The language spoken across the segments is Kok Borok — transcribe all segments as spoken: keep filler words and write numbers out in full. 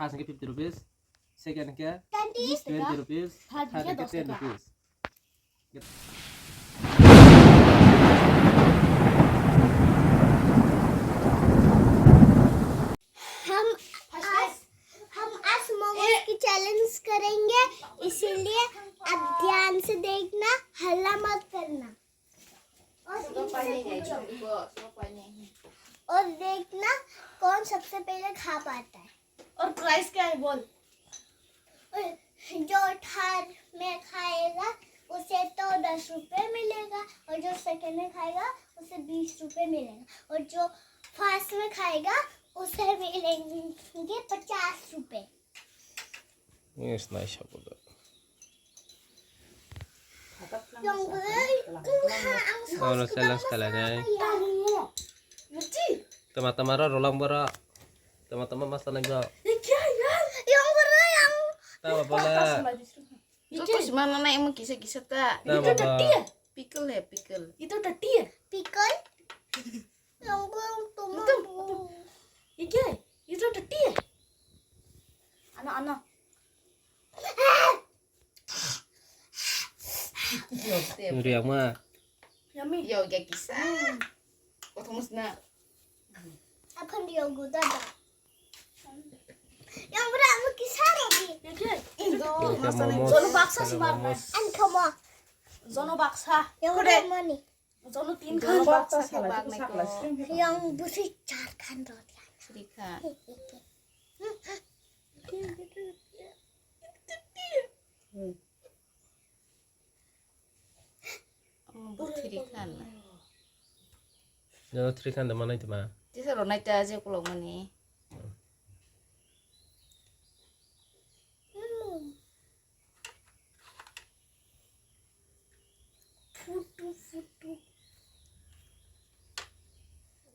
First hwnkhe fifty rupees, second hwnkhe twenty rupees, third hwnkhe ten rupees. हम आज हम आज मोमोज की चैलेंज करेंगे, इसीलिए आप ध्यान से देखना, हल्ला मत करना। और इनसे पूछो। और देखना कौन सबसे पहले खा पाता है। और प्राइस क्या है बोल। और जो थर्ड में खाएगा उसे तो दस रुपए मिलेगा और जो सेकंड में खाएगा उसे बीस रुपए मिलेगा और जो फर्स्ट में खाएगा उसे मिलेंगे पचास रुपए। Yes, nice. Yang beri, ang Ono challenge kalainai. Tama tama ro rolang bora. Tama tama masa nai ba. Yang beri yang. Tama bola. Itu semua nana emang kisah-kisah ta. Tama ba. Pickle ya, pickle. Itu tadi ya? Pickle. Yang beri tuh. Itu tadi ya? Ano, ano. Nuri ama. Yummy. Yo, gak kisah. Kau tunggu sana. Akan dia udah dah. Yang beri aku kisah lagi. Indo. Jono baksa sih, Mark. An kamu. Jono baksa. Yang beri mana? Jono tin khan baksa sih, Mark. Yang busi char khan roti. Sri khan. Omo bo three khan na. Jono three khan da manai tma. Tisa ro nai ta je kulok mani. Futu futu.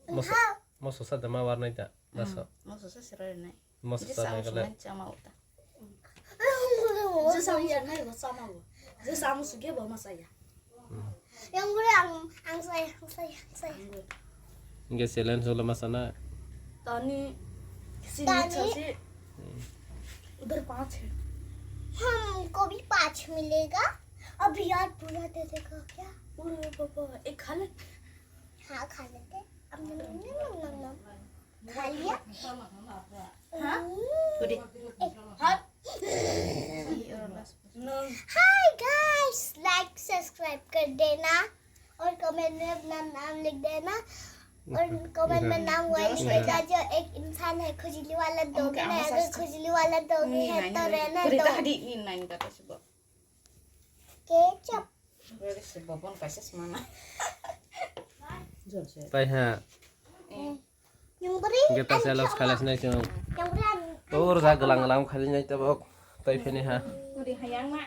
Moso, moso sa da ma war nai ta. Laso. Moso sa sira nai. Moso sa nai kala. Chama uta. Je samu ya nai bo sama bo. Je samu suge bo masa ya. Yang beri ang ang saya ang saya ang saya. Hingke challenge solo masa na. Tani sini tani. Chasi. Udhar paanch hai. Hum ko bhi paanch milega. Abhi yaar pura de dega kya? Ure baba, ek kha le. Ha kha lete. Am nam nam nam nam nam. Kha liya? Ha? Hi guys, like subscribe कर देना और कमेंट में अपना नाम लिख देना और कमेंट में नाम वही लिखना जो एक इंसान है खुजली वाला दोगी ना, अगर खुजली वाला दोगी है तो रहना दो। Ketchup. Tai ha. Yang beri. Kita selos kalas nai chong. Yang beri. Tur ja gelang gelang khali nai tabok. Tai phini ha. Beri hayang ma.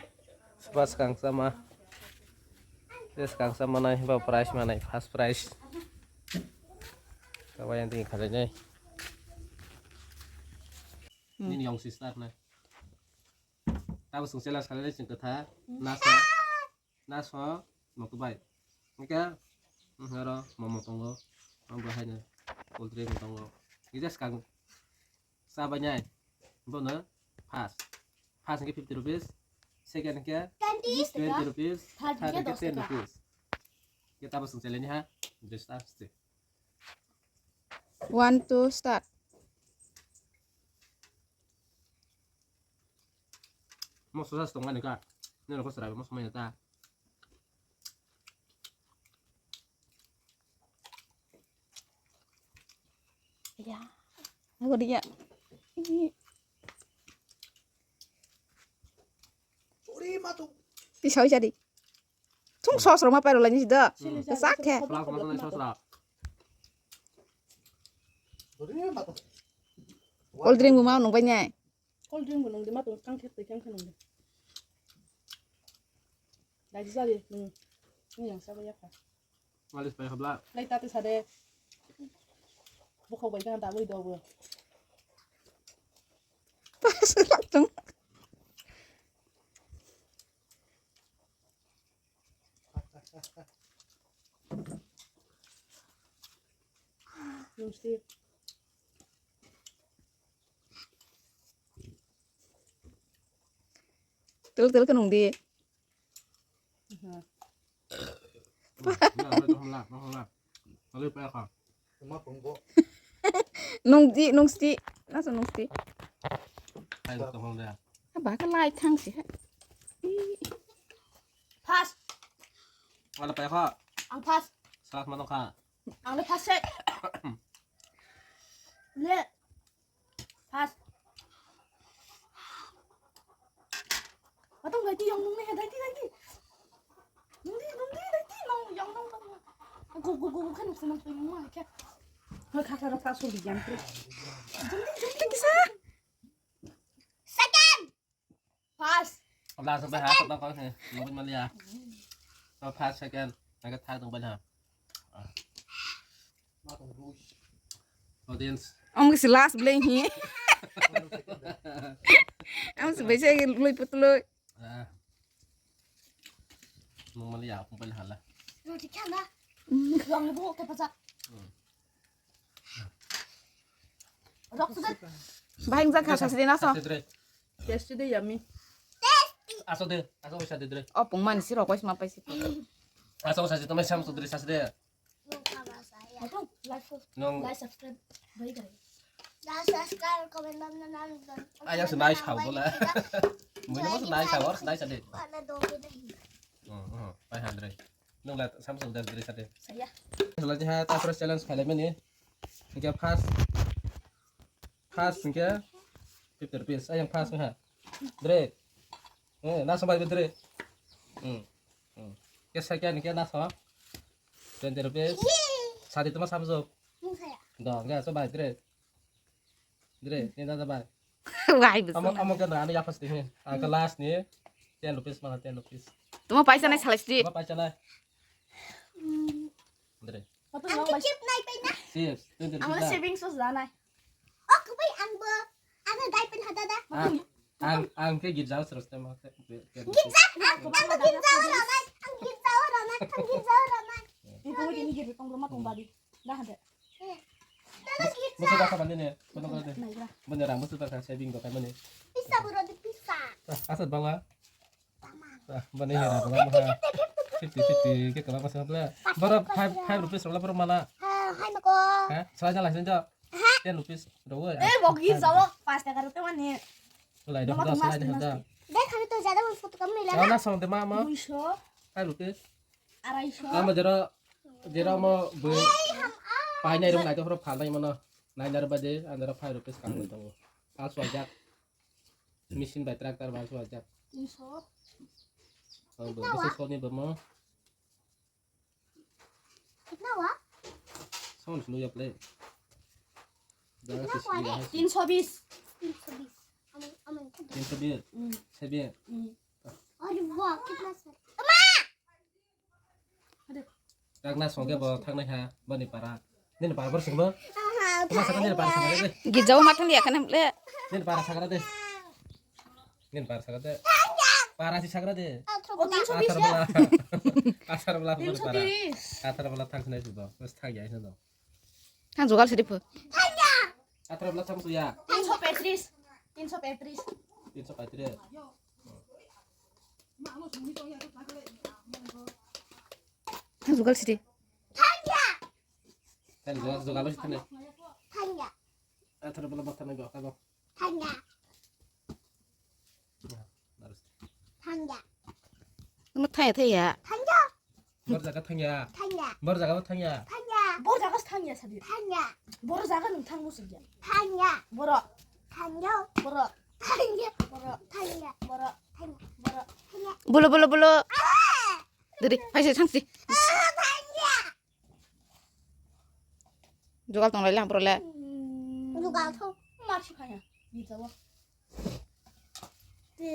Spas kang sama. Des kang sama nai ba prize ma nai first prize. Tawa yang tinggi khali nai. Ini yang sister nai. Tabuk chwng challenge khlainai chwng kwthar. Naso, naso, motobai. Hwnkhe, oro momo tongo, omo haino cold drink tongo. Kisa swkang chabainai, bono first. First hwnkhe fifty rupees, second hwnkhe twenty rupees, third hwnkhe ten rupees. Hwnkhe tabuk chwng challenge ha, just start. One, two, start. Moso sa tong ani ka. Nini ko sara moso mai ta. Ya. Aku dia. Uri matu. Pisau jadi. Thung sos rok ma pairok laini si do. Kwchak khe. Cold drink bo ma nung bai nai. Cold drink bo nung di ma tong kang khe twi kang khe nung di. Dai jali nung. Nung yang sa ba ya kha. Malis pai habla. Lai ta te sa de. Bukhok bai kang ta bui do bo. Pas lak tung. Nungsi. Tel tel ka nung di. Nung di, nung sti. Nasa nung sti. Hai, tong hong da. Ba ka lai thang si. Pass. Wala pa kha. Ang pass. Salah mana kha. Ang le pass se. Le. Pass. Watong dai ti yang nung ne dai ti dai ti. Nung di nung di dai ti nung yang nung nung. Go go go go kan nung nung nung ke. Hoi kha kha rok ta so di yang ti. Jung di jung di kisa. Second. Pass. Last sampai ha kau kau sih. Nunggu malia. Kau pass second. Naga third tong bala. Audience. Ang si last blame hi. Ang si bese lui putului. Ah. Nung mali ya, aku balik hala. Roti kanda. Yang ibu ke pasak. Rok sudah. Bahing jak khasa sini naso. Sastre. Tasty de yummy. Aso de, aso sa de dre. Oh, pung man si rok wais ma paisi. Aso sa de, tomai sam sudre sastre. Nung. Like, subscribe, bye, guys. Ayang se nai sao bola. Mui no se nai sao, se nai sa de. Hmm, hmm, five hundred. Nung la sam sudre sastre. Saya. Sula je ha ta first challenge phale mani. Hingke first, first hingke fifty rupees. Ayang first ha. Dre. Eh, naso bai dre. Hmm. Hmm. Ke second hingke naso twenty rupees. Sadi toma samsok. Dong, ya so bai dre. Dre, ni dada bai. Wai bu. Amo amo ke na ani yapas tihe. Angke last ni ten rupees mana ten rupees. Toma paisa nai salai sidi. Toma paisa nai. Dre. Ang khe chip nai pai na. Chips, twenty rupees. Ang savings sos janai. Oh, kubai ang bo. Ang dai pen hada da. Ang ang ke girja sos roste ma. Girja, ang ang bo girja ro nai. Ang girja ro nai. Ang girja ro nai. Itu ini gitu tong rumah tong badi. Dah ada. Musu basa bani ne. Kono kono de. Nai gra. Bani rang musu basa saving do kai mani. Pisa bro de pisa. Asat bangla. Ah, bani hera bangla maha. Fifty fifty ke kala masa bla. Boro five five rupees bangla boro mana. Ha, hai mako. Ha, sala jala sin jo. Ha. Ten rupees. Ro. Eh, bogi jawo. Pas taka rute mani. Lai do, sala jala. Dek kami to jada photo kam mila na. Na song de mama. Duiso. Five rupees. Araisho. Ama jero jero mo bui. Painai rok nai to phoro phalnai mano. Nai nar bade andaro five rupees kam tongo. Pal swajak. Machine bai tractor bai swajak. Tinso. Oh, bo bisi soni bo mo. Kitna hua? Sound sunu ya play. Tinso bis. Tinso bis. Aman, aman. Tinso bis. Hmm. Sebi. Hmm. Aduh, wah, kitna sir. Ama! Ragna songke bo thangnai ha, bani para. Nini para bor sungbo. Tuma saka nini para saka de. Gijao ma thang ya kana le. Nini para saka de. Nini para saka de. Para si saka de. Athar bela. Athar bela bani para. Athar bela thang sinai subo. Bas thang ya sino. Thang jugal sidi pho. Athar bela thang suya. Tinso petris. Tinso petris. Tinso petris. Thang jugal sidi. Thang jugal, jugal sidi thang. Athar bela bata na go, go. Tamo thaya thaya. Bor jaga thangya. Thangya. Bor jaga bo thangya. Thangya. Bor jaga thangya sadi. Thangya. Bor jaga nung thang musu ya. Thangya. Boro. Thangya. Boro. Thangya. Boro. Thangya. Boro. Thangya. Boro. Thangya. Bolo, bolo, bolo. Ah! Dede, hai se thangsi. Ah, thangya. Jugal tong lai lang bro le. Jugal thong. Mar si phaya. Ni jawa. De.